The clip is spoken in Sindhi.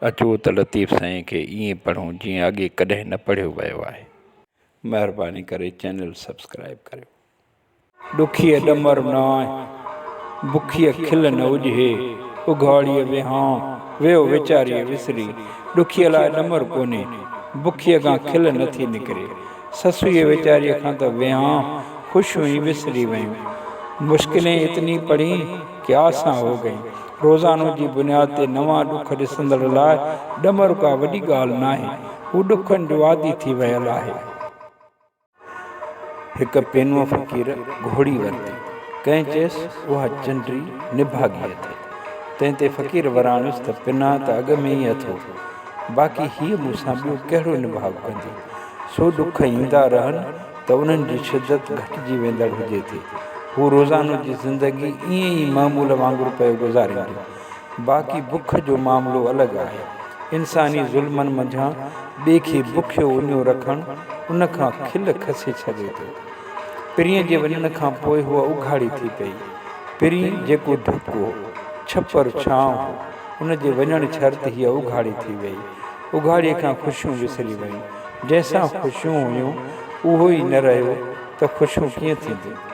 اچو ته لطيف سائين کي ائين پڙهون جيئن اڳي ڪڏهن نه پڙهيو ويو آهي. مهرباني ڪري چينل سبسڪرائيب ڪريو. ڏکيء ڏمر نه آء، بکيء کل نه اجهي، اگهاڙيء ويهان، ويو ويچاريء وسري. ڏکيء لاء ڏمر ڪونهي، بکيء کان کل نه ٿي نڪري. سسئيء ويچاريء کان ته ويهان، خوشيون ئي وسري ويون. مشڪلين اتني پڙين ڪي آسان هو گئين. روزانو جي بنياد تي نوان ڏک ڏسندڙ لاء ڏمر ڪا وڏي ڳالهه ناهي. هو ڏکن جو عادي ٿي ويل آهي. هڪ پينوء فقير گهوڙي ورتي. ڪنهن چيس، اها چنڊي نڀاڳي اٿئي. تنهن تي فقير وراڻيس ته پنا ته اڳ ۾ ئي اٿو. باقي هيء مون سان ٻيو ڪهڙو نڀاڳ ڪندي. سو ڏک ايندا رهن ته انهن جي شدت گهٽجي ويندڙ هجي ٿي. هو روزانو جي زندگي ائين ئي معمول وانگر پيو گذاريندو. باقي بک جو معاملو الڳ آهي. انساني ظلمن منجهان ٻئي کي بکيو اڃيو رکڻ ان کان کل کسي ڇڏي ٿو. پرينء جي وڃڻ کان پوء هوء اگهاڙي ٿي پئي. پرين جيڪو ڍڪ هو، ڇپر ڇانو هو، ان جي وڃڻ شرط هيء اگهاڙي ٿي ويئي. اگهاڙيء کان خوشيون وسري ويون. جنهن سان خوشيون هيون، اهو ئي نه رهيو ته خوشيون ڪيئن ٿينديون؟